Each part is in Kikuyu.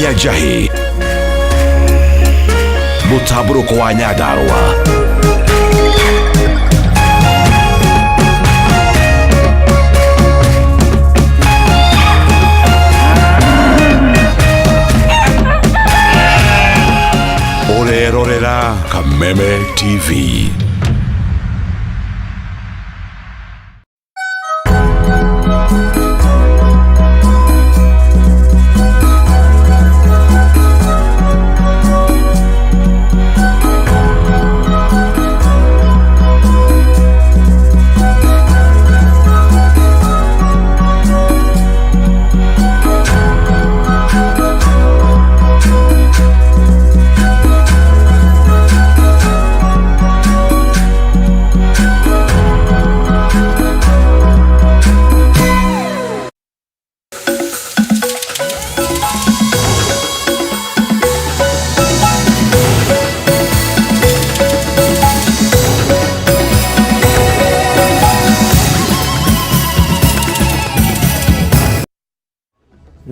Kĩa njahĩ, mũtambũrũko wa Nyandarũa. Ũrerorera Kameme TV.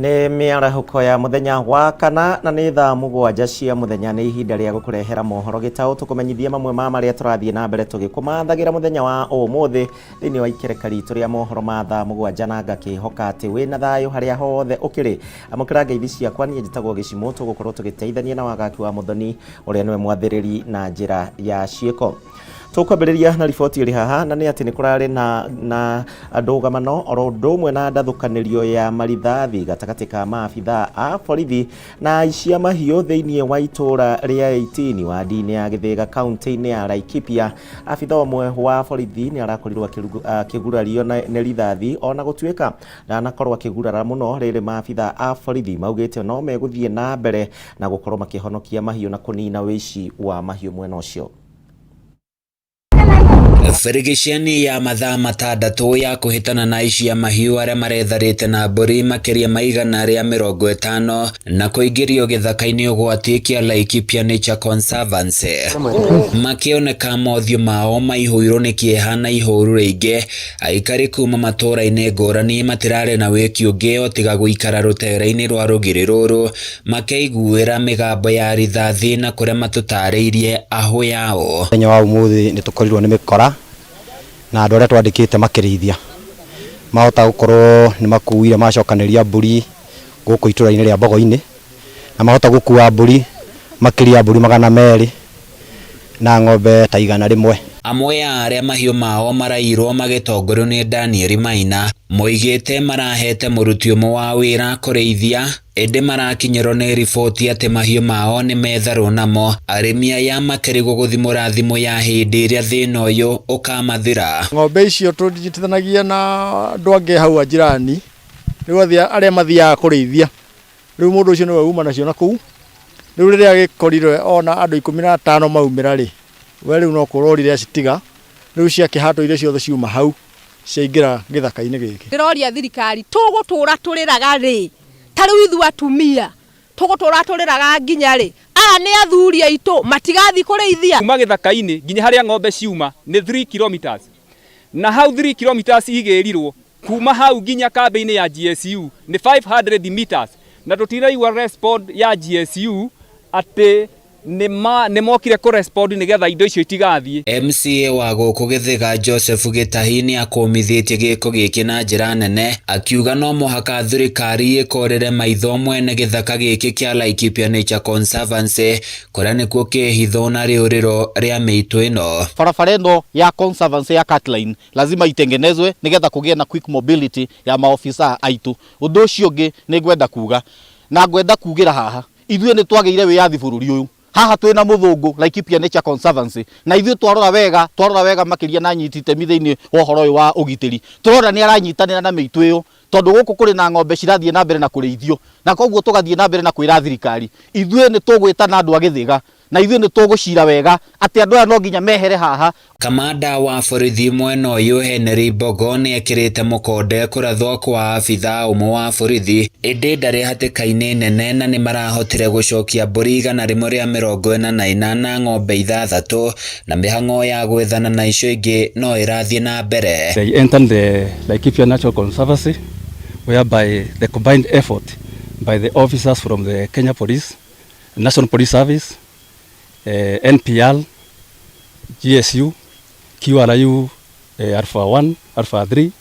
Nĩ mĩarahũko ya mũthenya wa kana na nĩ thaa 7 cia mũthenya. Nĩ ihinda rĩa gũkũrehera mohoro gĩtaũ, tũkũmenyithie mamwe ma marĩa tũrathiĩ na mbere tũgĩkũmathagĩra mũthenya wa ũmũthĩ thĩinĩ wa ikereka ritũ rĩa mohoro ma thaa 7, na ngakĩhoka atĩ wĩna thayũ harĩa hothe ũkĩrĩ. Amũkĩra ngeithi ciakwa, niĩ njĩtagwo Gĩcimũ. Tũgũkorwo tũgĩteithania na Wagaki wa Mũthoni ũrĩa nĩwe mwathĩrĩri na njĩra ya ciĩko. Tũkwambĩrĩria na riboti ĩrĩ haha, na nĩ atĩ nĩ kũrarĩ na ndũgamano oro ũndũ ũmwe na ndathũkanĩrio ya marithathi gatagatĩ ka maabithaa a borithi na aici a mahiũ thĩinĩ wa itũũra rĩa 18 wadi-inĩ ya Gĩthĩga kaunti-inĩ ya Laikipia. Abithaa ũmwe wa borithi nĩ arakorirwo akĩgurario nĩ rithathi, ona gũtuĩka ndanakorwo akĩgurara mũno. Rĩrĩ maabithaa a borithi maugĩte no megũthiĩ na mbere na gũkorwo makĩhonokia mahiũ na kũnina wĩici wa mahiũ mwena ũcio. Birigiceni ya mathaa 6 ya kũhĩtana na aici a mahiũ arĩa maretharĩte na mbũri makĩria ma 150 na kũingĩrio gĩthaka-inĩ ũgwati kĩa Laikipia Nature Conservancy, makĩoneka mothiũ mao maihũirwo nĩ kĩeha na ihoru rĩingĩ. Aikari kuma matũũra-inĩ ngũrani matirarĩ na wĩki ũngĩ o tiga gũikara rũtere-inĩ rwa rũgiri rũrũ makeiguĩra mĩgambo ya rithathi na kũrĩa matũtarĩirie ahũ yao. Mũthenya wa ũmũthĩ nĩ tũkorirwo nĩ mĩkora na andũ arĩa twandĩkĩte makĩrĩithia mahota gũkorwo nĩ makuire macokanĩria mbũri gũkũ itũra-inĩ rĩa Mbogo-inĩ, na mahota gũkua mbũri makĩria mbũri 200 na ng'ombe ta 100. Amwe a arĩa mahiũ mao marairwo magĩtongorio nĩ Daniel Maina moigĩte marahete mũruti ũmwe wa wĩra kũrĩithia, ĩndĩ marakinyĩrwo nĩ riboti atĩ mahiũ mao nĩ metharwo namo. Arĩmi aya makĩrigwo gũthimũra thimũ ya hĩndĩ ĩrĩa thĩna ũyũ ũkamathira. Ng'ombe icio tũnyitithanagia na andũ angĩ hau a jirani, rĩu arĩa mathiaga kũrĩithia, rĩu mũndũ ũcio nĩwe uma nacio na kũu. Rĩu rĩrĩa agĩkorire ona andũ 15 maumĩra rĩ, we rĩu no kũrorire acitiga, rĩu ciakĩhatwo iria ciothe ciuma hau ciaingĩra gĩthaka-inĩ gĩkĩ. Ndĩroria thirikari, tũgũtũra tũrĩraga rĩ? Ta rĩu ithuĩ atumia tũgũtũra tũrĩraga nginya rĩ? Aya nĩ athuri aitũ matigathiĩ kũrĩithia. Kuma gĩthaka-inĩ nginya harĩa ng'ombe ciuma nĩ 3 kilometers, na hau 3 kilometers igĩrirwo kuma hau nginya kambĩ-inĩ ya GSU nĩ 500 meters, na tũtiraigua respond ya GSU atĩ nĩ mokire kũ respond nĩgetha indo icio itigathiĩ. MCA wa gũkũ Gĩthĩga Joseph Gĩtahi nĩ akũmithĩtie gĩko gĩkĩ na njĩra nene, akiuga no mũhaka thirikari ĩkorĩre maitho mwene gĩthaka gĩkĩ kĩa Laikipia Nature Conservancy kũrĩa nĩkuo kĩhitho na rĩũrĩro rĩa mĩitũ ĩno. Barabara ĩno ya Conservancy ya Cutline lazima itengenezwe nĩgetha kũgĩe na quick mobility ya maofisa aitũ. Ũndũ ũcio ũngĩ nĩ ngwenda kuga, na ngwenda kugĩra haha, ithuĩ nĩ twagĩire wĩyathi bũrũri ũyũ haha twĩna mũthũngũ Laikipia Nature Conservancy, na ithuĩ twarora wega makĩria na nyiti itemi thĩinĩ wa ũhoro ũyũ wa ũgitĩri, tũrona nĩ aranyitanĩra na mĩitũ ĩyo, tondũ gũkũ kũrĩ na ng'ombe cirathiĩ na mbere na kũrĩithio. Na koguo tũgathiĩ na mbere na kwĩra thirikari, ithuĩ nĩ tũgwĩtana andũ a Gĩthĩga, na ithuĩ nĩ tũgũcira wega atĩ andũ aya no nginya mehere haha. Kamanda wa borithi mwena ũyũ Henry Mbogo nĩ ekĩrĩte mũkonde kũrathwo kwa abithaa ũmwe wa borithi, ĩndĩ ndarĩ hatĩka-inĩ nene na nĩ marahotire gũcokia mbũri 144 na ng'ombe 6, na mĩhang'o ya gwethana na icio ingĩ no ĩrathiĩ na mbere. They entered the Laikipia Natural Conservancy, whereby the combined effort by the officers from the Kenya Police, National Police Service, NPR, GSU, QRU, Alpha 1, Alpha 3,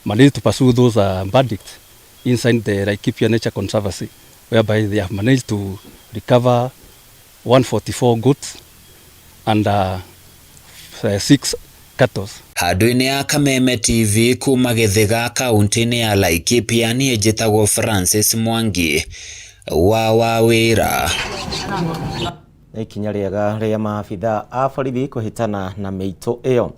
managed to pursue those bandits inside the Laikipia Nature Conservancy, whereby they have managed to recover 144 goats and 6 cattle. Handũ-inĩ ya Kameme TV kuma Gĩthĩga kaunti-inĩ ya Laikipia niĩ njĩtagwo Francis Mwangi wa Wawĩra. Nĩ ikinya rĩega rĩa maabitha a borithi kũhĩtana na mĩitũ ĩyo.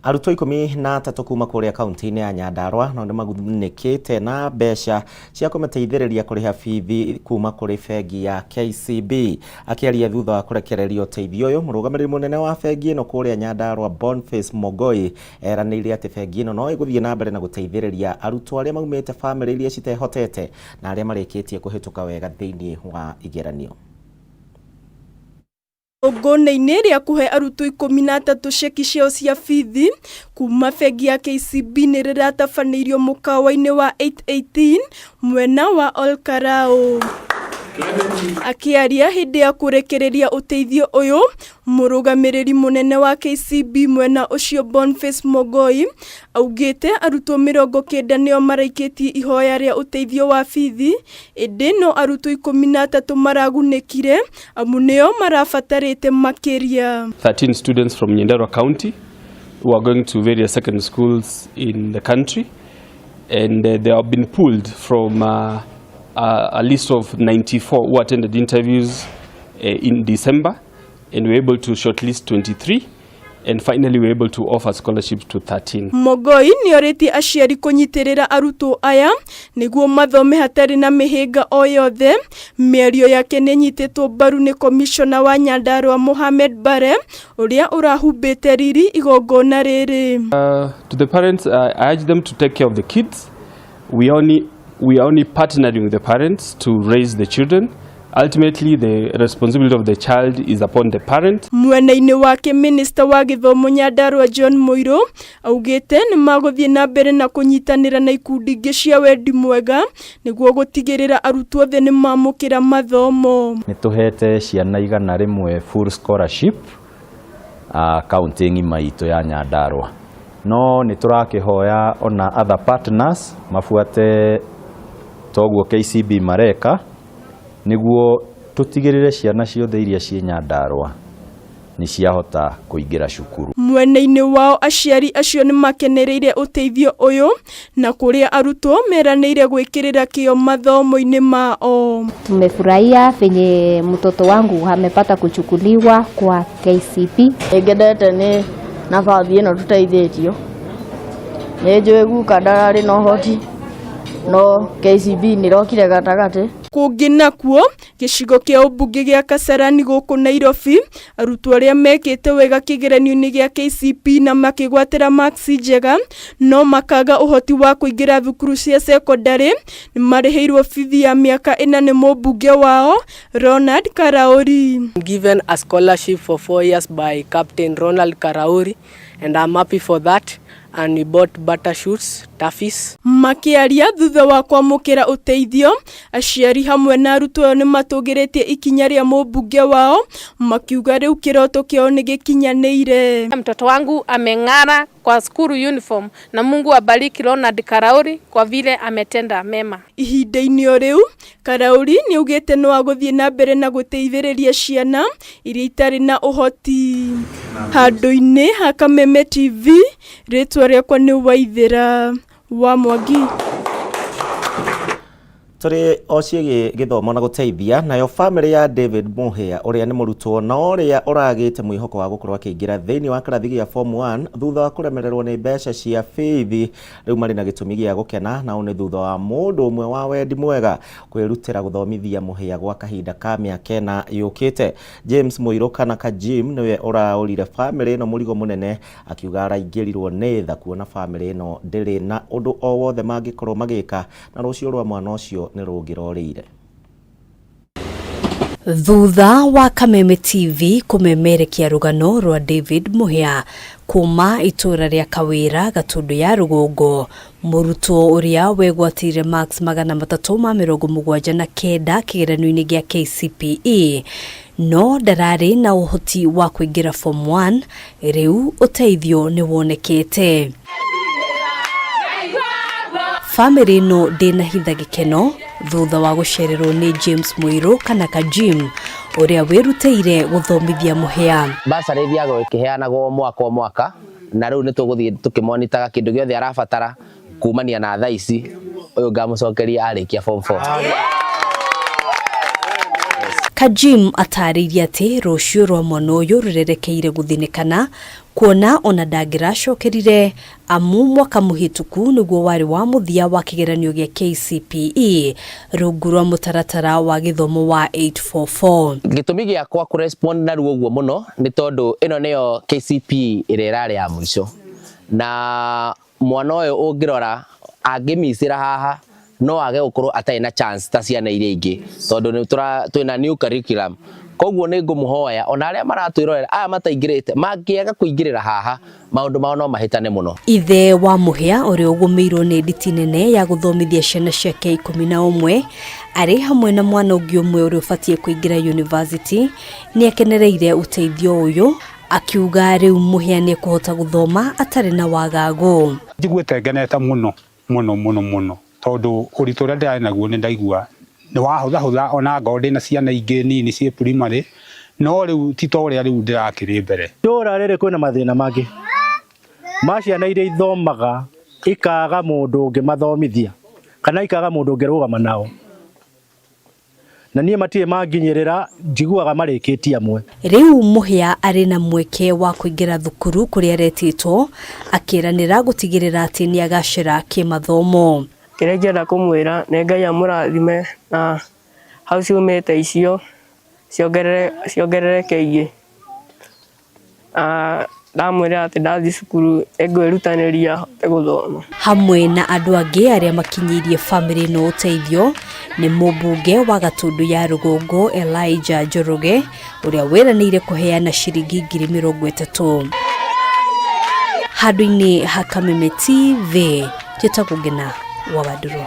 Arutwo 13 kuma kũrĩa kaunti-inĩ ya Nyandarua no nĩmagunĩkĩte na mbeca cia kũmateithĩrĩria kũrĩha bithi kuma kũrĩ bengi ya KCB. Akĩaria thutha wa kũrekereria ũteithio ũyũ, mũrũgamĩrĩri mũnene wa bengi ĩno kũrĩa Nyandarua Boniface Mogoi eranĩire atĩ bengi ĩno no ĩgũthiĩ na mbere na gũteithĩrĩria arutwo arĩa maumĩte bamĩrĩ iria citehotete na arĩa marĩkĩtie kũhĩtũka wega thĩinĩ wa igeranio. Igongona-inĩ rĩa kũhe arutwo 13 ceki ciao cia bithi kuma bengi ya KCB nĩ rĩratabanĩirio mũkawa-inĩ wa 818 mwena wa Olkalau. Akĩaria hĩndĩ ya kũrekereria ũteithio ũyũ, mũrũgamĩrĩri mũnene wa KCB mwena ũcio Boniface Mogoi augĩte arutwo 90 nĩo maraikĩtie ihoya rĩa ũteithio wa bithi, ĩndĩ no arutwo 13 maragunĩkire amu nĩo marabatarĩte makĩria. 13 students from Nyandarua County who are going to various secondary schools in the country, and they have been pulled from a list of 94 who attended interviews in December, and we were able to shortlist 23, and finally we were able to offer scholarships to 13. Mogoi nĩorĩtie aciari kũnyitĩrĩra arutwo aya nĩguo mathome hatarĩ na mĩhĩnga o yothe. Mĩario yake nĩĩnyitĩtwo mbaru nĩ komishona wa Nyandarua Mohamed Bare ũrĩa ũrahumbĩte riri igongona rĩrĩ. To the parents, I urge them to take care of the kids. We are only partnering with the parents to raise the children. Ultimately, the responsibility of the child is upon the parent. Mwena-inĩ wake minista wa gĩthomo Nyandarua John Mũirũ augĩte nĩ magũthiĩ na mbere na kũnyitanĩra na ikundi ingĩ cia wendi mwega nĩguo gũtigĩrĩra arutwo othe nĩ mamũkĩra mathomo. Nĩ tũhete ciana 100 full scholarship kaunti ng'ima itũ ya Nyandarua, no nĩ tũrakĩhoya ona other partners mabuate toguo KCB mareka nĩguo tũtigĩrĩre ciana ciothe iria ciĩ Nyandarua nĩ ciahota kũingĩra cukuru. Mwena-inĩ wao aciari acio nĩ makenereire ũteithio ũyũ na kũrĩa arutwo meranĩire gwĩkĩrĩra kĩo mathomo-inĩ mao. Tumefurahia venye mtoto wangu amepata kuchukuliwa kwa KCB. Ngenete nĩ nabathi ĩno tũteithĩtio, nĩ njũĩ guka ndararĩ na ũhoti no KCB nĩ ĩrokire gatagatĩ. Kũngĩ nakuo gĩcigo kĩa ũmbunge gĩa Kasarani gũkũ Nairobi, arutwo arĩa mekĩte wega kĩgeranio-inĩ gĩa KCPE na makĩgwatĩra maksi njega no makaga ũhoti wa kũingĩra thukuru cia cekondarĩ nĩ marĩhĩirwo bithi ya mĩaka 4 nĩ mũmbunge wao Ronald Karauri. Given a scholarship for 4 years by Captain Ronald Karauri, and I'm happy for that, and we bought butter shoes, toughies. Makĩaria thutha wa kwamũkĩra ũteithio, aciari hamwe na arutwo ao nĩ matũgĩrĩtie ikinya rĩa mũmbunge wao makiuga rĩu kĩroto kĩao nĩ gĩkinyanĩire. Mtoto wangu ameng'ara kwa skuru uniform na Mungu abariki Ronald Karauri kwa vile ametenda mema. Ihinda-inĩ o rĩu Karauri nĩ augĩte no agũthiĩ na mbere na gũteithĩrĩria ciana iria itarĩ na ũhoti. Handũ-inĩ ha Kameme TV, rĩtwa rĩakwa nĩ Waithĩra wa Mwangi. Tũrĩ o ciĩgiĩ gĩthomo na gũteithia, nayo bamĩrĩ ya David Mũhĩa ũrĩa nĩ mũrutwo na ũrĩa ũragĩte mwĩhoko wa gũkorwo akĩingĩra thĩinĩ wa kĩrathi gĩa form 1 thutha wa kũremererwo nĩ mbeca cia bithi, rĩu marĩ na gĩtũmi gĩa gũkena, na ũũ nĩ thutha wa mũndũ ũmwe wa wendi mwega kwĩrutĩra gũthomithia Mũhĩa gwa kahinda ka mĩaka 4 yũkĩte. James Mũirũ kana Kajim nĩwe ũraũrire bamĩrĩ ĩno mũrigo mũnene, akiuga araingĩrirwo nĩ tha kuona bamĩrĩ ĩno ndĩrĩ na ũndũ o wothe mangĩkorwo magĩka na rũciũ rwa mwana ũcio nĩ rũngĩrorĩire. Thutha wa Kameme TV kũmemerekia rũgano rwa David Mũhĩa kuma itũra rĩa Kawĩra Gatundu ya Rũgongo, mũrutwo ũrĩa wegwatĩire marks 379 kĩgeranio-inĩ gĩa KCPE no ndararĩ na ũhoti wa kũingĩra form 1, rĩu ũteithio nĩ wonekete. Bamĩrĩ ĩno ndĩnahitha gĩkeno thutha wa gũcererwo nĩ James Mũirũ kana Kajim ũrĩa wĩrutĩire gũthomithia Mũhĩa. Bursary ĩthiaga ĩkĩheanagwo mwaka o mwaka na rĩu nĩ tũgũthiĩ tũkĩmonitaga kĩndũ gĩothe arabatara kumania na thaa ici ũyũ ngamũcokeria arĩkia form 4. Kajim atarĩirie atĩ rũciũ rwa mwana ũyũ rũrerekeire gũthinĩkana kuona ona ndangĩracokerire amu mwaka mũhĩtũku nĩguo warĩ wa mũthia wa kĩgeranio gĩa KCPE rungu rwa mũtaratara wa gĩthomo wa 844. Gĩtũmi gĩakwa kũ respond narua ũguo mũno nĩ tondũ ĩno nĩyo KCPE ĩrĩa ĩrarĩ ya mũico na mwana ũyũ ũngĩrora angĩmicĩra haha no age gũkorwo atarĩ na chance ta ciana iria ingĩ tondũ nĩ twĩna new curriculum. Koguo nĩ ngũmũhoya ona arĩa maratwĩrorera aya mataingĩrĩte mangĩaga kũingĩrĩra haha maũndũ mao no mahĩtane mũno. Ithe wa Mũhĩa ũrĩa ũgũmĩirwo nĩ nditi nene ya gũthomithia ciana ciake 11 arĩ hamwe na mwana ũngĩ ũmwe ũrĩa ũbatiĩ kũingĩra university nĩ akenereire ũteithio ũyũ akiuga rĩu Mũhĩa nĩ ekũhota gũthoma atarĩ na wagagu. Njiguĩte ngenete mũno mũno mũno mũno tondũ ũritũ ũrĩa ndĩrarĩ naguo nĩ ndaigua nĩ wahũthahũtha ona ngorwo ndĩna ciana ingĩ nini ciĩ primary no rĩu ti ta ũrĩa rĩu ndĩrakĩrĩ mbere. Itũũra rĩrĩ kwĩna mathĩna mangĩ ma ciana iria ithomaga ikaga mũndũ ũngĩmathomithia kana ikaga mũndũ ũngĩrũgama nao, na niĩ matirĩ manginyĩrĩra, njiguaga marĩkĩtie amwe. Rĩu Mũhĩa arĩ na mweke wa kũingĩra thukuru kũrĩa aretĩtwo akĩranĩra gũtigĩrĩra atĩ nĩ agacĩra kĩmathomo. Kĩrĩa ingĩenda kũmwĩra nĩ Ngai amũrathime na hau ciumĩte icio ciongerereke ingĩ. Ndamwĩra atĩ ndathiĩ cukuru nĩngwĩrutanĩria hote gũthoma. Hamwe na andũ angĩ arĩa makinyĩirie bamĩrĩ ĩno ũteithio nĩ mũmbunge wa Gatundu ya Rũgongo Elijah Njoroge ũrĩa wĩranĩire kũheana ciringi 30,000. Handũ-inĩ ha Kameme TV njĩtagwo Ngina wa Wandũrũ.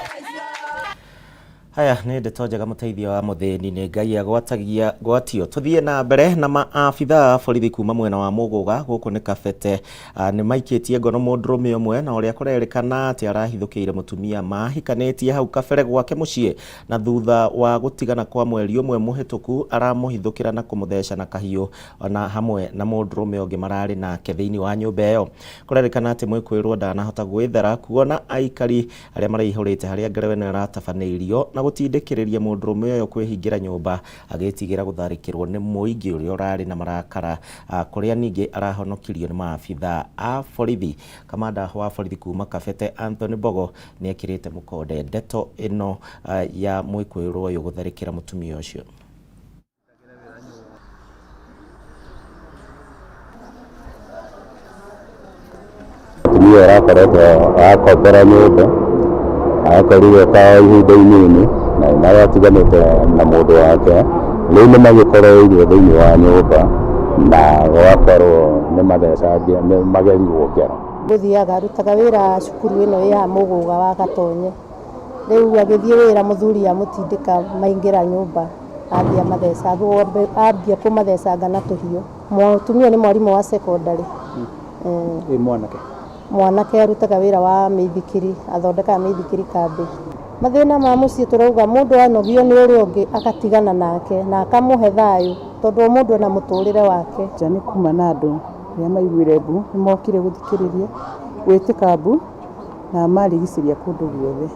Haya nĩ ndeto njega mũteithio wa mũthĩni nĩ Ngai agwatagia gwatio. Tũthiĩ na mbere na maabitha a borithi kuma mwena wa Mũgũga gũkũ nĩ Kabete nĩ maikĩtie ngono mũndũrũme ũmwe na ũrĩa kũrerĩkana atĩ arahithũkĩire mũtumia mahikanĩtie hau kabere gwake mũciĩ na thutha wa gũtigana kwa mweri ũmwe mũhĩtũku aramũhithũkĩra na kũmũtheca na kahiũ ona hamwe na mũndũrũme ũngĩ mararĩ nake thĩinĩ wa nyũmba ĩyo. Kũrerĩkana atĩ mwĩkũĩrwo ndanahota gwĩthara kuona aikari arĩa mareihũrĩte harĩa ngerewe ĩno ĩratabanĩirio na gũtindĩkĩrĩria mũndũrũme ũyũ kwĩhingĩra nyũmba agĩtigĩra gũtharĩkĩrwo nĩ mũingĩ ũrĩa ũrarĩ na marakara kũrĩa ningĩ arahonokirio nĩ maabitha a borithi. Kamanda wa borithi kuma Kabete Anthony Mbogo nĩ ekĩrĩte mũkonde ndeto ĩno ya mwĩkũĩrwo ũyũ gũtharĩkĩra mũtumia ũcio. Mũtumia ũrakoretwo akombora nyũmba agakorirwo ta ihinda inini na nĩmaratiganĩte na mũndũ wake, rĩu nĩmagĩkoreirwo thĩinĩ wa nyũmba na gũgakorwo nĩmathecangia nĩmagerirwo ngero. Gũthiaga arutaga wĩra cukuru ĩno ya Mũgũga wa Gatonye, rĩu agĩthiĩ wĩra mũthuri amũtindĩka maingĩra nyũmba ambia matheca ambia kũmathecanga na tũhiũ. Mũtumia nĩ mwarimũ wa secondary. Ĩ mwanake? Mwanake arutaga wĩra wa mĩithikiri, athondekaga mĩithikiri kambĩ. Mathĩna ma mũciĩ tũrauga mũndũ anogio nĩ ũrĩa ũngĩ agatigana nake na akamũhe thayũ tondũ o mũndũ ena mũtũrĩre wake. Nja nĩ kuma na andũ arĩa maiguire mbu nĩ mokire gũthikĩrĩria gwĩtĩka mbu na marigicĩria kũndũ guothe,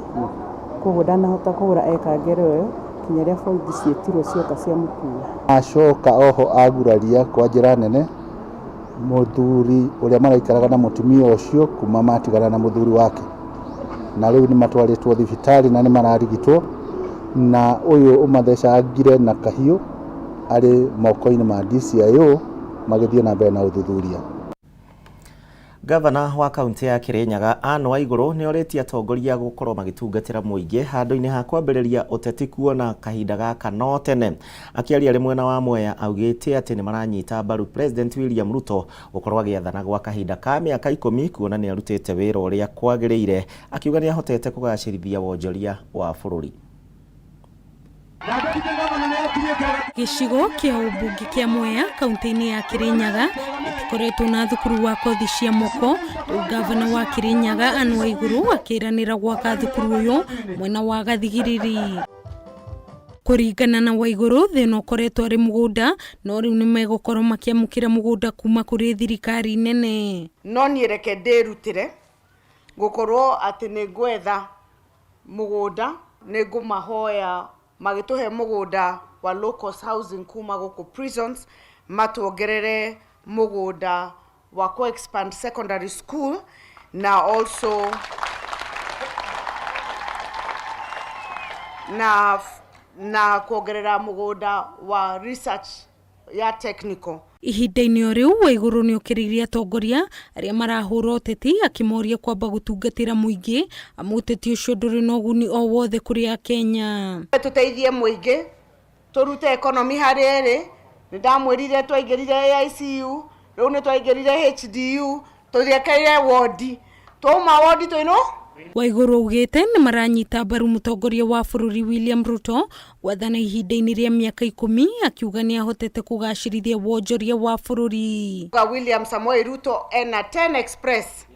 koguo ndanahota kũhũra eka ngero ĩyo kinya rĩrĩa borithi ciĩtirwo cioka ciamũkua. Acoka oho aguraria kwa njĩra nene mũthuri ũrĩa maraikaraga na mũtumia ũcio kuma matigana na mũthuri wake, na rĩu nĩ matwarĩtwo thibitarĩ na nĩ mararigitwo, na ũyũ ũmathecangire na kahiũ arĩ moko-inĩ ma DCIO magĩthiĩ na mbere na ũthuthuria. Gavana wa kaunti ya Kirinyaga Anne Waiguru nĩ orĩtie atongoria gũkorwo magĩtungatĩra mũingĩ handũ-inĩ ha kwambĩrĩria ũteti kuona kahinda gaka no tene. Akĩaria arĩ mwena wa Mwea augĩte atĩ nĩ maranyita mbaru President William Ruto gũkorwo agĩathana gwa kahinda ka mĩaka 10 kuona nĩ arutĩte wĩra ũrĩa kwagĩrĩire, akiuga nĩ ahotete kũgacĩrithia wonjoria wa bũrũri. Gĩcigo kĩa ũmbunge kĩa Mwea kaunti-inĩ ya Kirinyaga gĩtikoretwo na thukuru wa kothi cia moko. Rĩu gavana wa Kirinyaga Anne Waiguru akĩranĩra gwaka thukuru ũyũ mwena wa Gathigiriri. Kũringana na Waiguru, thĩna ũkoretwo arĩ mũgũnda, no rĩu nĩ megũkorwo makĩamũkĩra mũgũnda kuma kũrĩ thirikari nene. No niĩ reke ndĩrutĩre gũkorwo atĩ nĩ ngwetha mũgũnda, nĩ ngũmahoya magĩtũhe mũgũnda wa low cost housing kuma gũkũ prisons, matuongerere mũgũnda wa ku expand secondary school na also na kuongerera mũgũnda wa research ya technical. Ihinda-inĩ o rĩu Waiguru nĩ okĩrĩirie atongoria arĩa marahũra ũteti akĩmoria kwamba gũtungatĩra mũingĩ amu ũteti ũcio ndũrĩ na ũguni o wothe kũrĩ Akenya. Tũteithie mũingĩ tũrute economy harĩa ĩrĩ. Nĩ ndamwĩrire twaingĩrire AICU, rĩu nĩ twaingĩrire HDU, tũriekeire wodi, twauma wodi twĩno. Waiguru augĩte nĩ maranyita mbaru mũtongoria wa bũrũri William Ruto gwathana ihinda-inĩ rĩa mĩaka 10, akiuga nĩ ahotete kũgacĩrithia wonjoria wa bũrũri. William Samoei Ruto ena 10 express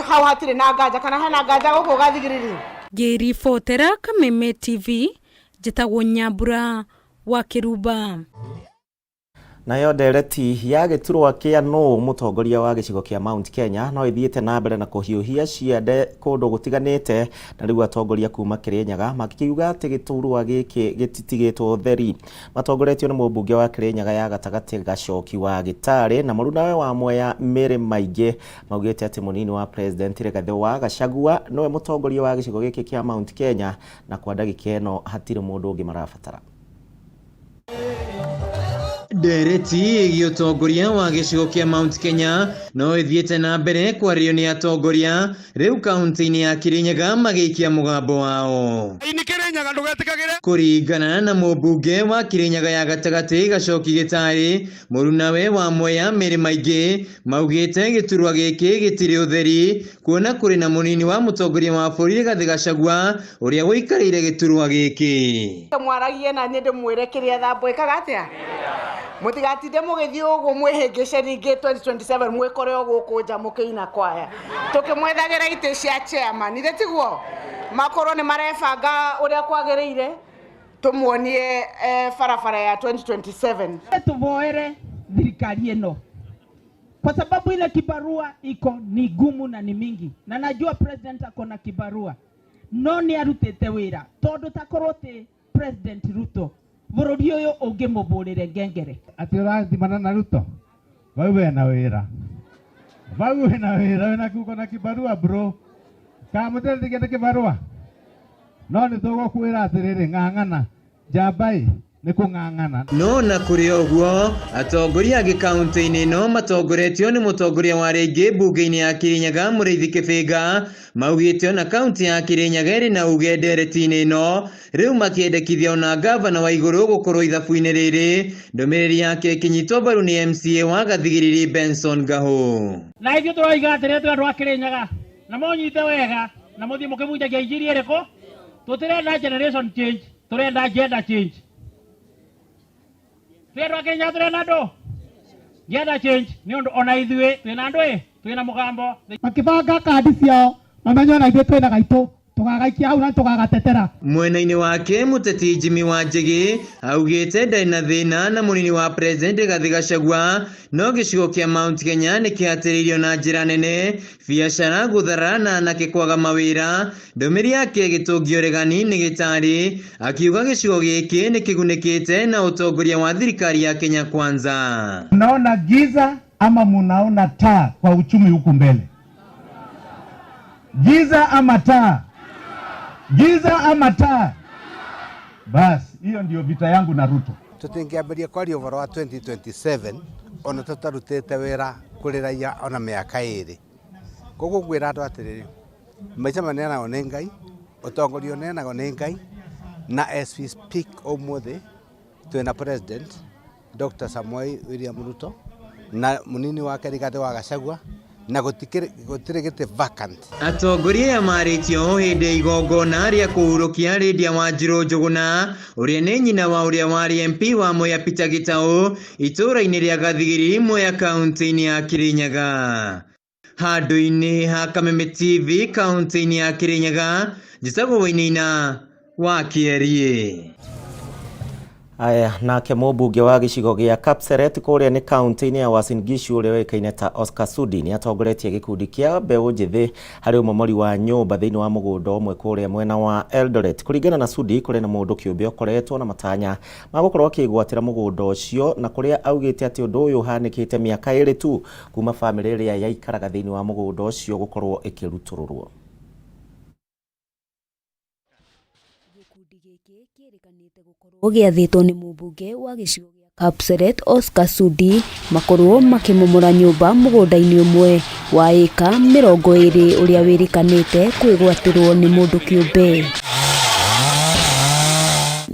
hau hatirĩ na nganja, kana hena nganja gũkũ Gathigiriri. Ngĩribotera Kameme TV, njĩtagwo Nyambura wa Kĩrumba. Nayo ndereti ya gĩturwa kĩa nũ mũtongoria wa gĩcigo kĩa Mount Kenya no ĩthiĩte na mbere na kũhiũhia ciande kũndũ gũtiganĩte, na rĩu atongoria kuma Kirinyaga makiuga atĩ gĩturwa gĩkĩ gĩtitigĩtwo theri. Matongoretio nĩ mũmbunge wa Kirinyaga ya gatagatĩ Gacoki wa Gĩtarĩ na mũrunawe wa Mwea Mary Maingĩ, maugĩte atĩ mũnini wa President Rigathĩ wa Gachagua nĩwe mũtongoria wa gĩcigo gĩkĩ kĩa Mount Kenya, na kwa ndagĩka ĩno hatirĩ mũndũ ũngĩ marabatara. Ndereti ĩgiĩ ũtongoria wa gĩcigo kĩa Mount Kenya no ĩthiĩte na mbere kwario nĩ atongoria rĩu kaunti-inĩ ya Kirinyaga magĩikia mũgambo wao. Kũringana na mũmbunge wa Kirinyaga ya gatagatĩ Gacoki Gĩtarĩ, mũrunawe wa Mwea Mary Maingĩ, maugĩte gĩturwa gĩkĩ gĩtirĩ ũtheri kuona kũrĩ na mũnini wa mũtongoria wa bũrũri Rigathĩ Gachagua ũrĩa ũikarĩire gĩturwa gĩkĩ. Mwaragie na niĩ ndĩmwĩre kĩrĩa thambo ĩkaga atĩa. Mũtigatinde mũgĩthiĩ ũguo mwĩhĩngĩce ningĩ 2027 mwĩkore o gũkũ nja mũkĩina kwaya tũkĩmwethagĩra itĩ cia chairman, ithe tiguo makorwo nĩ marebanga ũrĩa kwagĩrĩire tũmuonie barabara ya 2027. Tuvoere thirikari ĩno kwa sababu ile kibarua iko ni gumu na ni mingi, na najua president ako na kibarua no nĩ arutĩte wĩra tondũ takorwo ti President Ruto bũrũri ũyũ ũngĩmũbũrĩre ngengere. Atĩ ũrathimana na Ruto vau wena wĩra, vau wena wĩra, wĩna kuko na kibarua bro, kamũteretigete kibarua no nĩ tũgũkwĩra atĩrĩrĩ, ng'ang'ana njambai nĩ kũng'ang'ana. No na kũrĩ ũguo atongoria angĩ kaunti-inĩ ĩno matongoretio nĩ mũtongoria wa rĩngĩ mbunge-inĩ ya Kirinyaga Mũrĩithi Kĩbĩnga maugĩte ona kaunti ya Kirinyaga ĩrĩ na uge ndereti-inĩ ĩno rĩu makĩendekithia ona gavana wa igũrũ gũkorwo ithabu-inĩ rĩrĩ. Ndũmĩrĩri yake ĩkĩnyitwo mbaru nĩ MCA wa Gathigiriri Benson Gahu. Na ithuĩ tũroiga atĩrĩ twĩ andũ a Kirinyaga na mũnyite wega na mũthiĩ mũkĩbunjagia injiri ĩrĩkũ, tũtirenda generation change, tũrenda gender change. Twĩ andũ a Kirinyaga tũrenda andũ gender change nĩ ũndũ ona ithuĩ twĩna andũ ĩ twĩna mũgambo. Makĩbanga kandi ciao mamenye ona ithuĩ twĩna gaitũ tũgagaikia hau na tũgagatetera. Mwena-inĩ wake mũteti Jimmy Wanjigi augĩte ndarĩ na thĩna na mũnini wa President Rigathĩ Gachagua, no gĩcigo kĩa Mount Kenya nĩ kĩhatĩrĩirio na njĩra nene, biacara gũtharara na anake kwaga mawĩra. Ndũmĩrĩri yake ĩgĩtũngio Regani nĩ Gĩtarĩ akiuga gĩcigo gĩkĩ nĩ kĩgunĩkĩte na ũtongoria wa thirikari ya Kenya Kwanza. Mnaona giza ama munaona taa kwa uchumi huku mbele? Giza ama taa? Giza ama taa? Bas, hiyo ndio vita yangu na Ruto. Tutingĩambĩrĩria kwaria ũhoro wa 2027 ona tũtarutĩte wĩra kũrĩ raia ona mĩaka ĩrĩ. Koguo ngwĩra andũ atĩrĩrĩ, maica maneanagwo nĩ Ngai, ũtongoria ũneanagwo nĩ Ngai, na as we speak ũmũthĩ twĩna president Dr. Samoei William Ruto na munini wake Rigathĩ wa Gachagua na gũtirĩ gĩtĩ vacant. Atongoria aya marĩtio o hĩndĩ ya igongona rĩa kũhurũkia Lydia Wanjiru Njũgũna ũrĩa nĩ nyina wa ũrĩa warĩ MP wa Mwea Peter Gitau itũũra-inĩ rĩa Gathigiri, Mwea kaunti-inĩ ya Kirinyaga. Handũ-inĩ ha Kameme TV kaunti-inĩ ya Kirinyaga, njĩtagwo Wainaina wa Kĩeriĩ. Aya, nake mũmbunge wa gĩcigo gĩa Kapseret kũrĩa nĩ kaunti-inĩ ya Uasin Gishu ũrĩa ũĩkaine ta Oscar Sudi nĩ atongoretie gĩkundi kĩa mbeũ njĩthĩ harĩ ũmomori wa nyũmba thĩinĩ wa mũgũnda ũmwe kũrĩa mwena wa Eldoret. Kũringana na Sudi, kũrĩ na mũndũ kĩũmbe ũkoretwo na matanya ma gũkorwo akĩgwatĩra mũgũnda ũcio, na kũrĩa augĩte atĩ ũndũ ũyũ ũhanĩkĩte mĩaka 2 tu kuma bamĩrĩ ĩrĩa yaikaraga thĩinĩ wa mũgũnda ũcio gũkorwo ĩkĩrutũrũrwo. Gĩathĩtwo nĩ mũmbunge wa gĩcigo gĩa Kapseret Oscar Sudi makorwo makĩmomora nyũmba mũgũnda-inĩ ũmwe wa ĩka 20 ũrĩa wĩrĩkanĩte kwĩgwatĩrwo nĩ mũndũ kĩũmbe.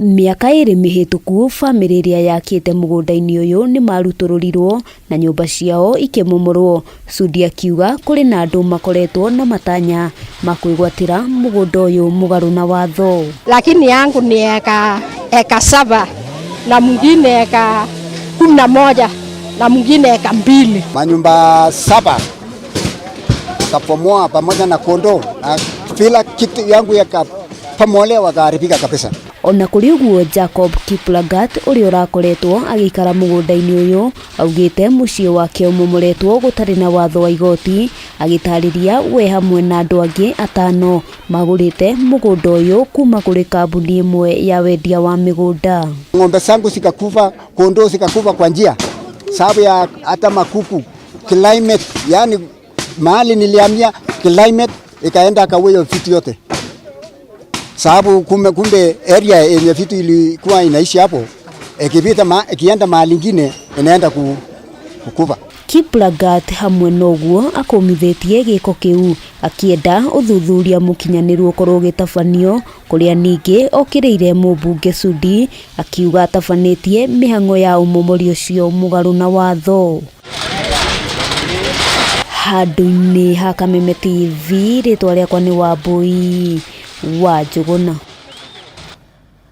Mĩaka 2 mĩhĩtũku bamĩrĩ ĩrĩa yakĩte mũgũnda-inĩ ũyũ nĩ marutũrũrirwo na nyũmba ciao ikĩmomorwo. Sudi akiuga kũrĩ na andũ makoretwo na matanya ma kwĩgwatĩra mũgũnda ũyũ mũgarũ na watho. Lakini yangu ni eka 7 na mwingine eka 11 na mwingine eka 2. Manyumba 7 kapomoa pamoja na kondoo na kila kitu yangu yakapomolewa wakaharibika kabisa. Ona kũrĩ ũguo Jacob Kiplagat ũrĩa ũrakoretwo agĩikara mũgũnda-inĩ ũyũ augĩte mũciĩ wake ũmomoretwo gũtarĩ na watho wa igoti, agĩtarĩria we hamwe na andũ angĩ 5 magũrĩte mũgũnda ũyũ kuma kũrĩ kambuni ĩmwe ya wendia wa mĩgũnda. Ng'ombe zangu zikakufa, kondoo zikakufa kwa njia sababu ya hata makuku climate, yani mahali nilihamia climate ikaenda akaweo vitu yote. Sababu kumbe area yenye vitu ilikuwa inaishi hapo ikipita ikienda mahali nyingine inaenda kukufa. Kiplagat hamwe noguo akomithĩtie gĩko kĩu akienda ũthuthuria mũkinyanĩru ũkorwo ũgĩtabanio kũrĩa ningĩ okĩrĩire mũmbunge Sudi akiuga atabanĩtie mĩhang'o ya ũmomori ũcio mũgarũ na watho. Handũ-inĩ ha Kameme TV rĩtwa rĩakwa nĩ Wambui wa Njũgũna.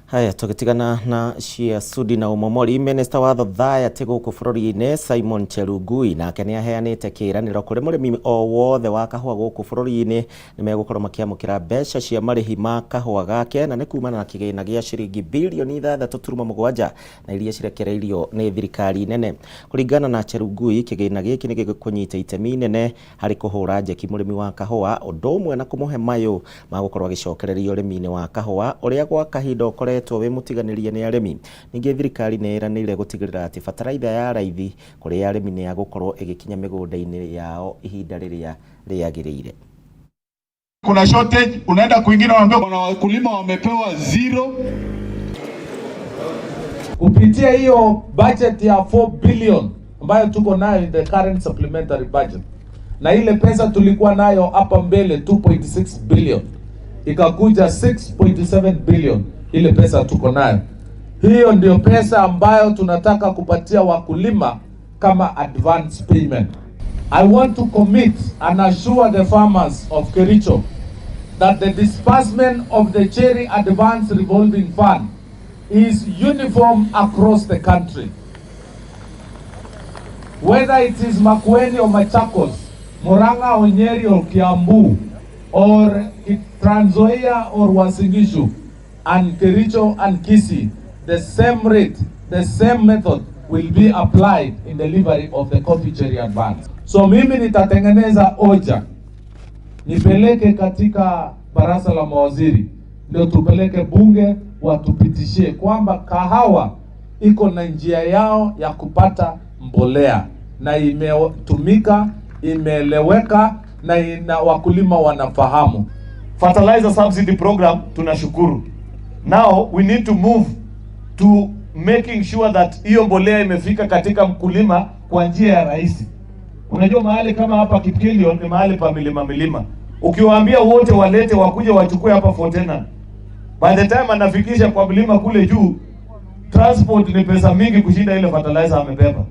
Haya, tũgĩtigana na cia Sudi na ũmomori, Minister wa Society gũkũ bũrũri-inĩ Simon Chelugui nake nĩ aheanĩte kĩĩranĩro kũrĩ mũrĩmi o wothe wa kahũa gũkũ bũrũri-inĩ nĩ megũkorwo makĩamũkĩra mbeca cia marĩhi ma kahũa gake, na nĩ kumana na kĩgĩna gĩa ciringi bilioni 6.7 na iria cirekereirio nĩ thirikari nene. Kũringana na Chelugui, kĩgĩna gĩkĩ nĩ gĩkũnyita itemi inene harĩ kũhũra njeki mũrĩmi wa kahũa, ũndũ ũmwe na kũmũhe mayũ ma gũkorwo agĩcokereria ũrĩmi-inĩ wa kahũa ũrĩa gwa kahinda ũkoretwo wĩ mũtiganĩrie nĩ arĩmi. Ningĩ thirikari nĩ ĩranĩire gũtigĩrĩra atĩ bataraitha ya raithi kũrĩ arĩmi nĩ yagũkorwo ĩgĩkinya mĩgũnda-inĩ yao ihinda rĩrĩa rĩagĩrĩire. Kuna shortage, unaenda kwingine unaambiwa kuna wakulima wamepewa 0. Kupitia hiyo budget ya 4 billion ambayo tuko nayo in the current supplementary budget, na ile pesa tulikuwa nayo hapa mbele 2.6 billion ikakuja 6.7 billion, ile pesa tuko nayo. Hiyo ndio pesa ambayo tunataka kupatia wakulima kama advance payment. I want to commit and assure the farmers of Kericho that the disbursement of the Cherry Advance Revolving Fund is uniform across the country. Whether it is Makueni or Machakos, Murang'a or Nyeri or Kiambu, or Trans Nzoia or Uasin Gishu, and Kericho and Kisii, the same rate, the same method will be applied in delivery of the coffee cherry advance. So mimi nitatengeneza hoja, nipeleke katika baraza la mawaziri, ndio tupeleke bunge watupitishie kwamba kahawa iko na njia yao ya kupata mbolea na imetumika, imeeleweka na ina wakulima wanafahamu. Fertilizer subsidy program tunashukuru. Now we need to move to making sure that hiyo mbolea imefika katika mkulima kwa njia ya rahisi. Unajua mahali kama hapa Kipkelion ni mahali pa milima milima, ukiwaambia wote walete wakuje wachukue hapa Fortena, by the time anafikisha kwa mlima kule juu, transport ni pesa mingi kushinda ile fertilizer amebeba.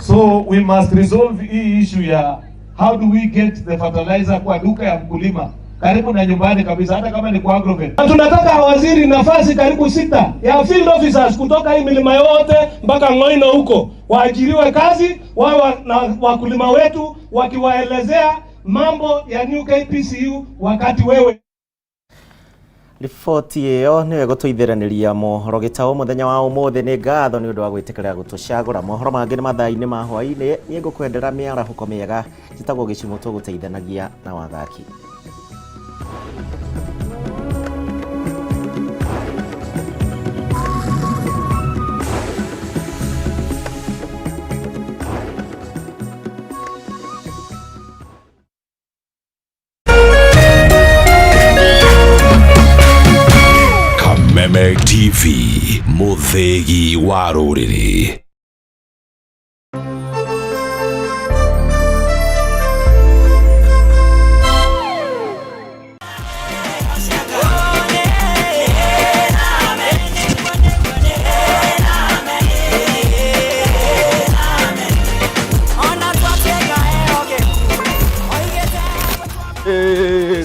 So we must resolve hii issue ya how do we get the fertilizer kwa duka ya mkulima karibu na nyumbani kabisa, hata kama ni kwa agrovet. Na tunataka waziri nafasi karibu 6 ya field officers kutoka hii milima yote mpaka Ng'oino huko waajiriwe kazi, wawe na wakulima wetu wakiwaelezea mambo ya new KPCU wakati wewe Riboti ĩyo nĩyo ĩgũtũithĩranĩria mohoro gĩtaũ mũthenya wa ũmũthĩ. Nĩ ngatho nĩ ũndũ wa gwĩtĩkĩra gũtũcagũra. Mohoro mangĩ nĩ mathaa-inĩ ma hwaĩ-inĩ. Niĩ ngũkwendera mĩarahũko mĩega. Njĩtagwo Gĩcumo, tũgũteithanagia na wathaki. Kameme TV, mũthĩgi wa rũrĩrĩ.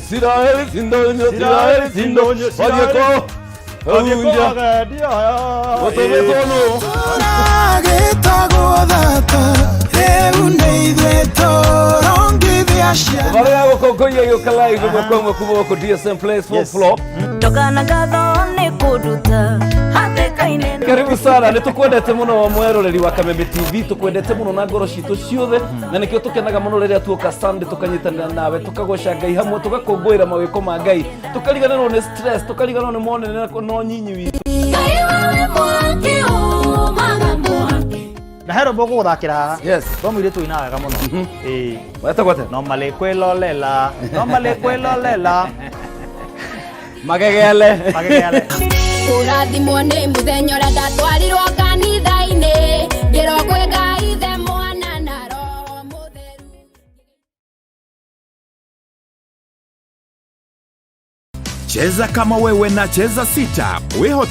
Siraeli sindonyo, Siraeli sindonyo, Wadieko, Wadieko, Barĩa gũkũngũiya gĩũka live ĩmwe kwa ĩmwe kuma gũkũ DSM Place fourth floor. Ndogana ngatho nĩ kũnduta hatĩka-inĩ. Karibu sana, nĩ tũkwendete mũno mweroreri wa Kameme TV, tũkwendete mũno na ngoro citũ ciothe, na nĩkĩo tũkenaga mũno rĩrĩa tuoka Sunday tũkanyitanĩra nawe, tũkagoca Ngai hamwe, tũgakũngũĩra mawĩko ma Ngai, tũkariganĩrwo nĩ stress, tũkariganĩrwo nĩ monene na ũnyinyi witũ. Ngai wewe mwaki umaga mwaki. Na hero boko guthakira haha. Yes. Tho mũirĩtu ũinaga wega mũno. Ĩĩ. Wetagwo atĩa? No malĩkwĩlolela, no malĩkwĩlolela. Magegeale. Magegeale. Kũrathimwo nĩ mũthenya ũrĩa ndatwarirwo kanitha-inĩ, ngĩrwo kwĩ Ngai Ithe, Mwana na Roho Mũtheru. Cheza kama wewe na Cheza 6 wĩhote.